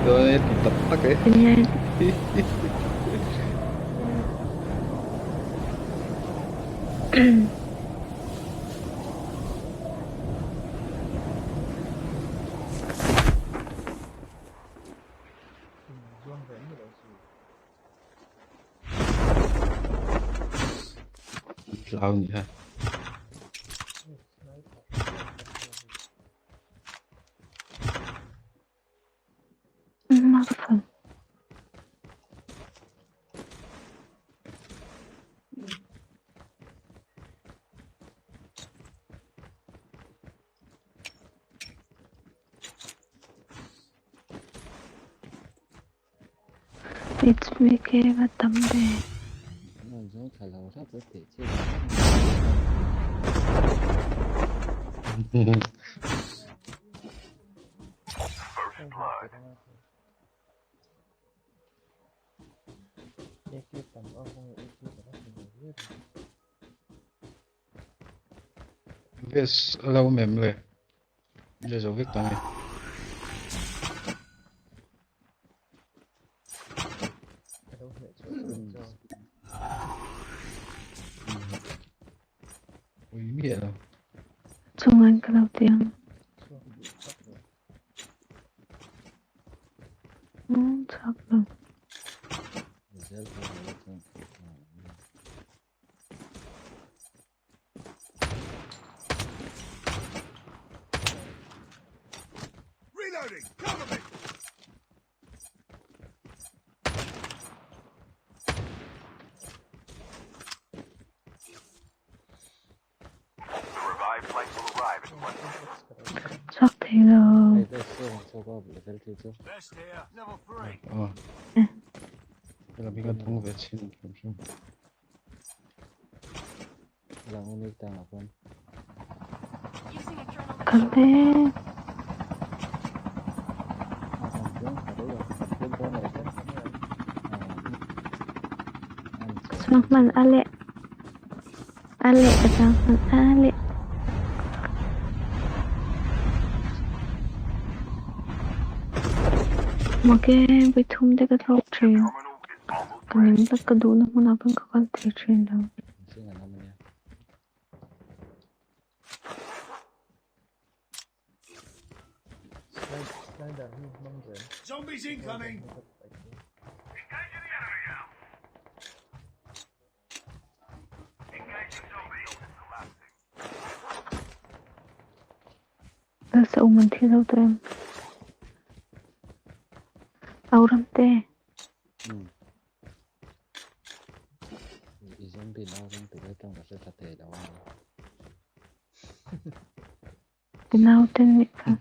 dawn e ti tak tak e. Hlau ni ha. Mafan. HBK va tam ve. Vest a lo awm em le? Le zo vek tawh a ni. Ui miah lo. Chungan ka lo ti ang. Chhuak lo. Reloading! Cover me! Chhuak thei lo. Best here, level 3. Aw. Hela mi kan thung ve chhin hrim hrim. Kal ve. Chhuak hman a leh. A leh ka chang hman a leh. Make voi thum te ka thlawk thin. Ka ning tak ka duhna hmunah pawn ka kal thei thin lo. Zombies incoming! Nasa um an thi lo tawh em? Au ram te. I zombie nau ram tur atang ka hre tha thei lo a. Ka nau te nih kha.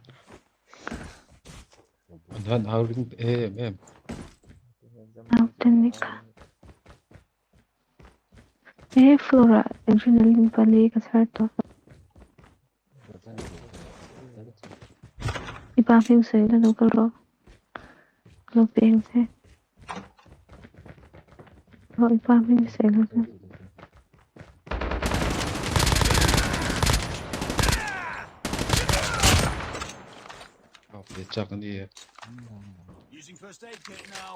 An han au ring em em. Nau te nih kha. He floor ah adrenaline pali ka chhar tawh. I pa hming sawi la lo kal rawh. Ka lo pe ang che. Aw i pa hming sawi la chu. Aw pe chak a ni e. Using first aid kit now.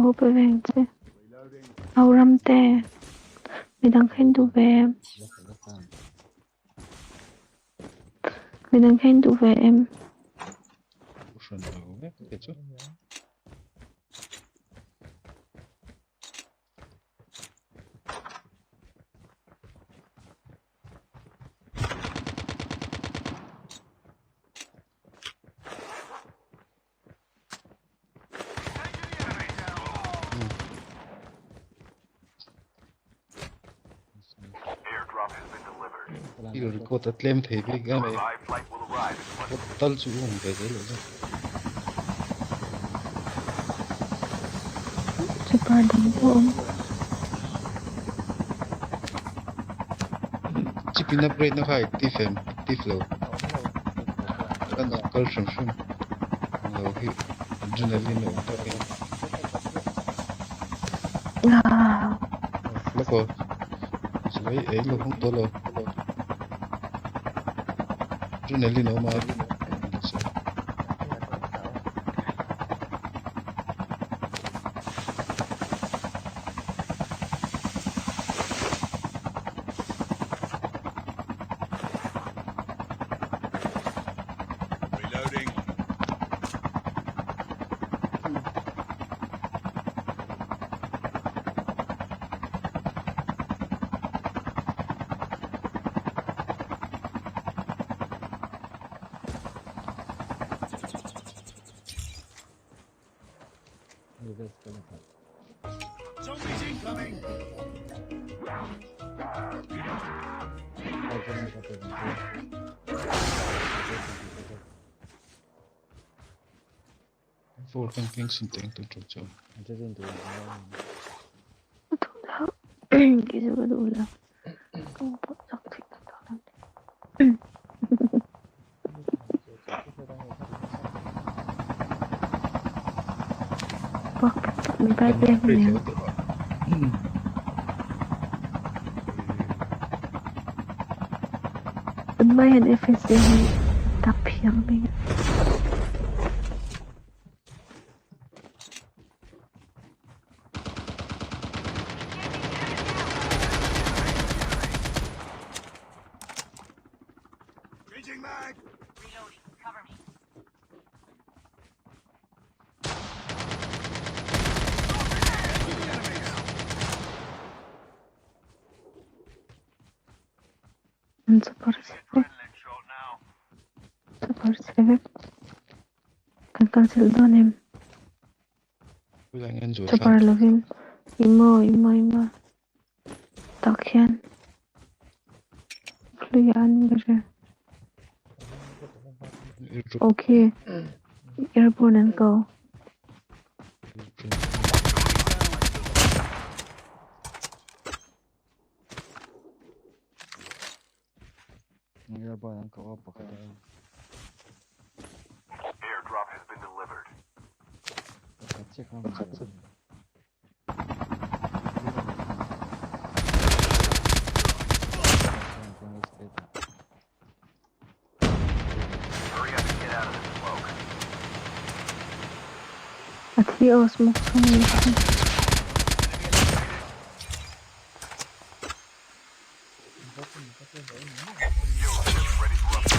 Ho pe ve ang che. Au ram te. Midang kha in duh ve em? Midang kha in duh ve em? Hran lo vek te chu. I record a tlem thei bik em mai. Tal chu awm ve zel lo chu. Chopper dang pawh awm. Chip in upgrade na kha active em? Active lo. Kan nak kal hrim hrim. Lo hi adrenaline a awm tak em. Ah. Lako. Silai ei lo hong to lo. Adrenaline awm a. Reloading. Zombies incoming. Four kan keng sin teng tun ṭum chu. Ka duh lo. Kei chu ka duh lo. Ka pawh chak theih tak tak lo. Pak min pai pek ania. Tunlai hian FSA hi tak phiang mai a. Changing mag. Reloading. Cover me. An chawpawr chhe vek. Adrenaline shot now. Chawpawr chhe vek. Kan kal chilh dawn em? Khawilai nge an zual Chawpawr thlak? lovin ih maw ih maw ih maw tak hian hluiah an ber e. Airdrop. Okay. Airborne an ko. Airborne an ko a pakhat a. Airdrop has been delivered. Pakhat chiah kha a awm. Hurry up and get out of this smoke. A thi aw smoke chhung a ni kha.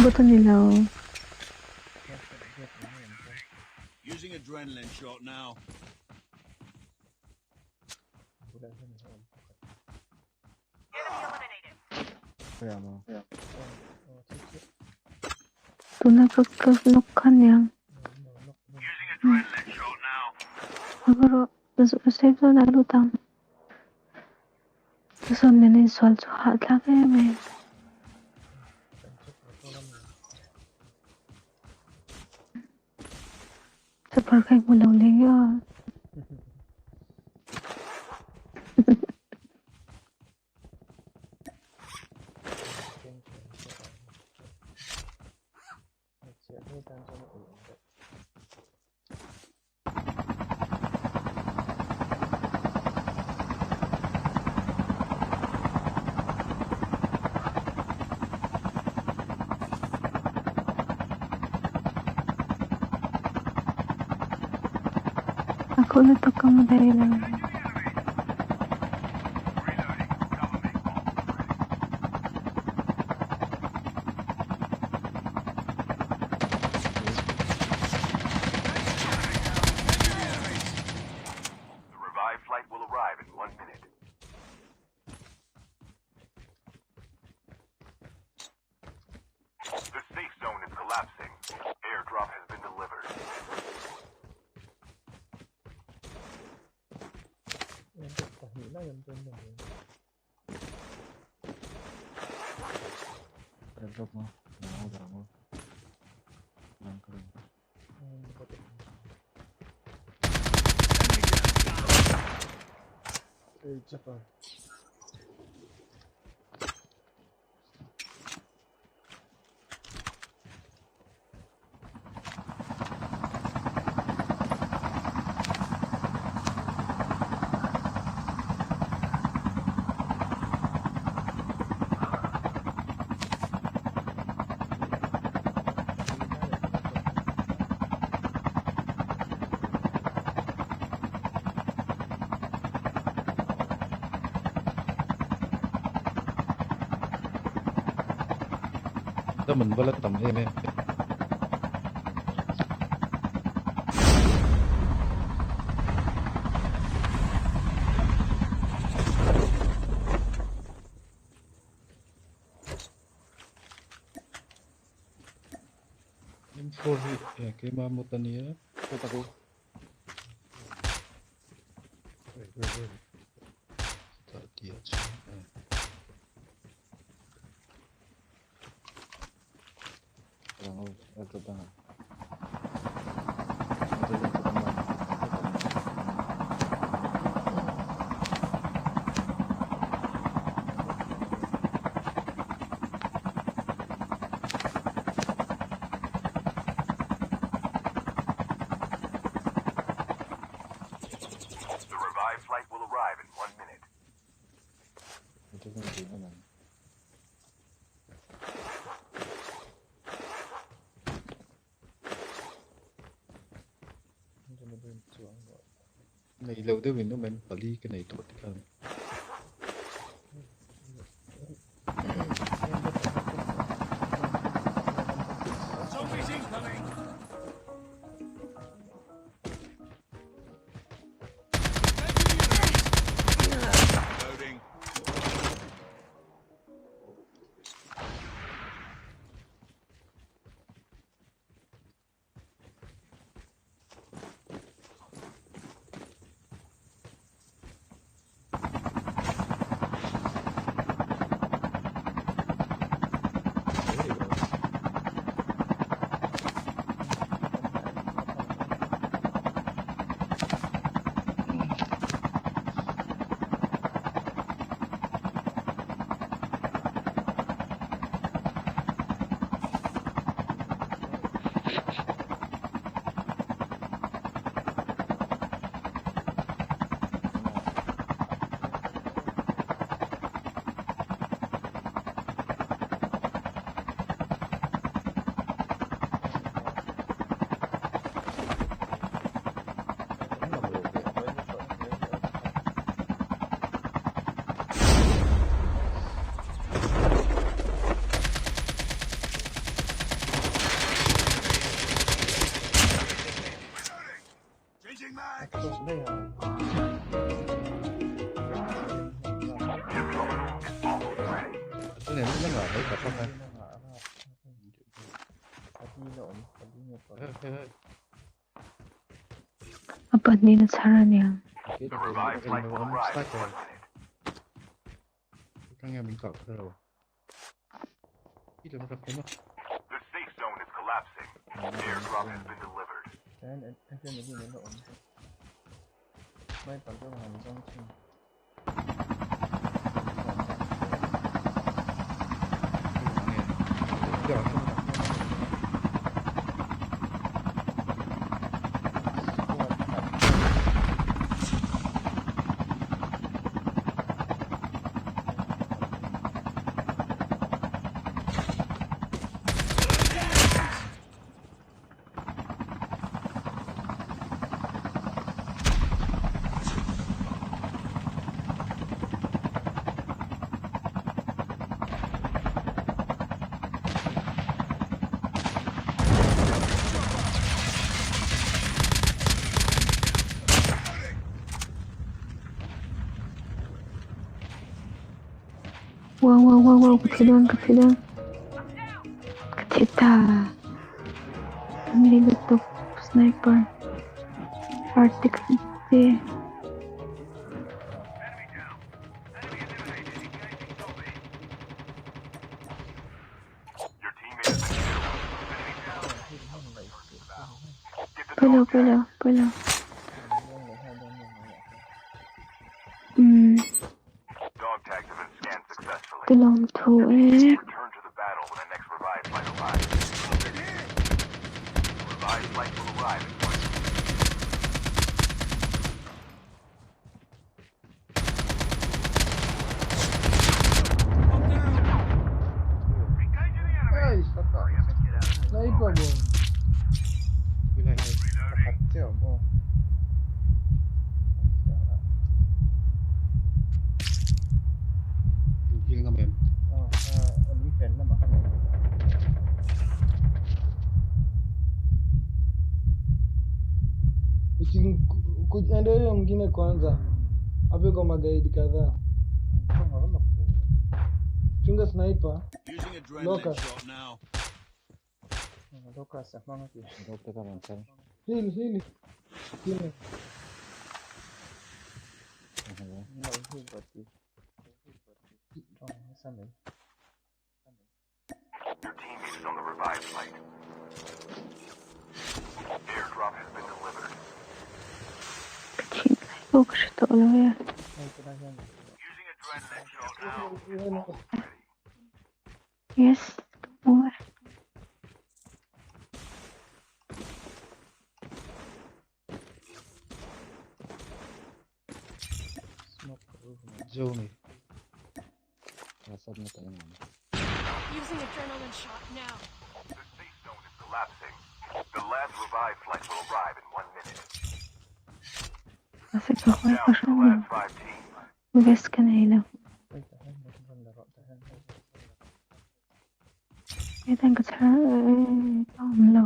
Bot a ni lo. Using adrenaline shot now. Enemy eliminated. Khawiah maw? Tuna ka ka nawk kha aniang. Using adrenaline shot now. Agaro safe zone ah lut ang. Chusawn nen a insual chu hahthlak em em. Chawpawr kha i hmu lo leh nge aw. A khaw lutuk ka hmu thei lo. Reloading. Cover me. The revived flight will arrive in 1 minute. The safe zone is collapsing. Airdrop has been delivered. Airdrop maw? Nang dah maw? Nang ka rin. Enemy down. Dam an va la tam em em. M4 hi eh, keima mut a nia. Chutah tih ah chuan eh. The revived flight will arrive in one minute. Nei lo deuh in awm em pali ka nei tawh te khan. A pahnih na chhar a niang. The revived flight will arrive in one minute. The safe zone is collapsing. Airdrop has been delivered. Wow wow wow wow ka thi dawn ka thi dawn. Ka thi ta. Ni lutuk sniper. Arctic te. Your teammate has been killed. Get the Pawilo dog tags. pawilo pawilo. Um Dog tags have been scanned successfully. ka lawm thu Your teammate e. will return to the battle when the next revived flight arrives. The revived flight will arrive in one minute. Heal ngam em. Enda hiyo mwingine kwanza. Hapo iko magaidi kadhaa. Chunga sniper. Using adrenaline Locust. shot now. Heal, heal. Heal. Your teammate is on the revived flight. Airdrop has been delivered. Ka chhin lai pawh ka hre tawh lo e. Using adrenaline shot now. Yes, ka hmu e. Zone. Using adrenaline shot now. The safe zone is collapsing. The last revived flight will arrive in 1 minute. Mahse ka hawi Down ka to the hre lo. last 5 teams. Vest ka nei lo. Hetan ka chhar a awm lo.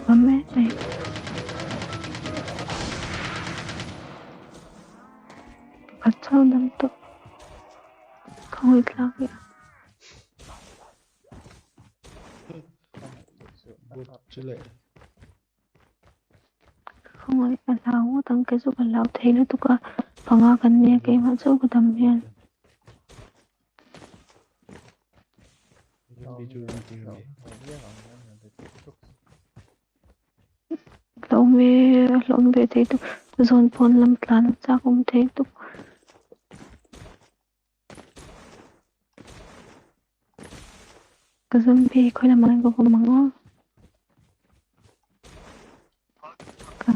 Awm e hei. Pakhat chauh dam tawh. Ka hawi tlak leh a. Ka khawngaih a hlau ngawt ang kei chu ka hlau thei lutuk a panga kan nia keimah chauh ka dam hian. Hlawm e hlawm ve thei tuk zawn pawn lam tlan a chak awm thei tuk. Ka zombie khawi lamah hian ka vawm ang aw. Ka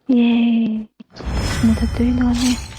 Yay! Mut a tui dawn e.